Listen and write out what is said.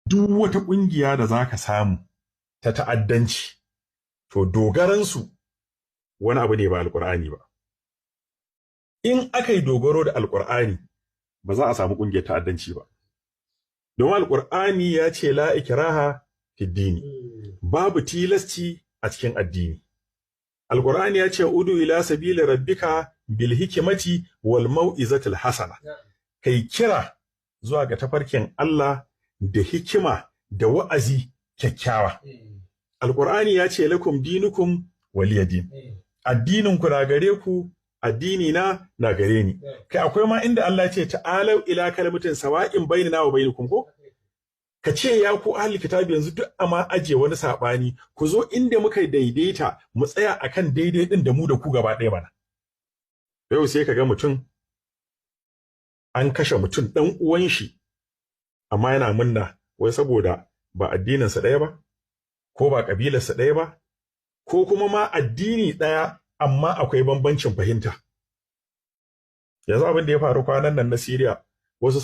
Duk wata ƙungiya da za ka samu ta ta'addanci, to dogaransu wani abu ne ba Alƙur'ani ba. In aka yi dogaro da Alƙur'ani, ba za a samu ƙungiyar ta'addanci ba. Domin Alƙur'ani ya ce la ikraha fid dini, babu tilasci a cikin addini. Alƙur'ani ya ce udu ila sabili rabbika bil hikmati wal mau'izatil hasana. Kai kira zuwa ga tafarkin Allah da hikima da wa'azi kyakkyawa. Alƙur'ani ya ce lakum dinukum waliya din. Addinin ku na gare ku, addini na na gare ni. Kai, akwai ma inda Allah ya ce ta'alau ila kalmatin sawa'in bainana wa bainakum, ko? Ka ce ya ku ahli kitabi, yanzu duk amma aje wani sabani, ku zo inda muka daidaita, mu tsaya akan daidai din da mu da ku gaba ɗaya mana. Yau sai ka ga mutum an kashe mutum ɗan uwan shi, amma yana munna, wai saboda ba addininsa ɗaya ba, ko ba ƙabilarsa ɗaya ba, ko kuma ma addini ɗaya amma akwai bambancin fahimta. Yanzu abin da ya faru kwanan nan na Syria, wasu